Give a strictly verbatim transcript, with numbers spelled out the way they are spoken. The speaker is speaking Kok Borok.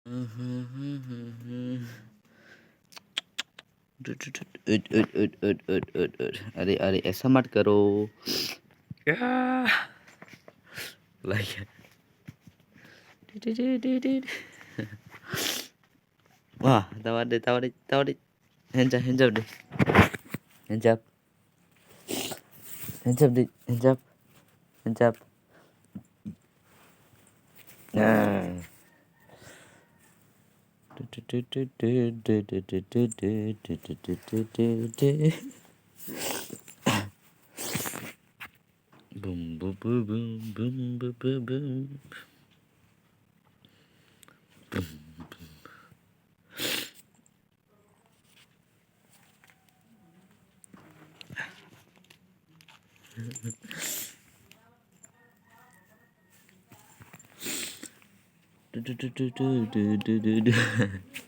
Are, are, ऐसा मत करो। Like. Wah, tawa de, tawa de, tawa de. Hands up, hands up de. Hands up. Hands up de, hands up. Hands up. Ah. Boom, boom, boom, boom, boom, boom, boom, boom. Boom, boom.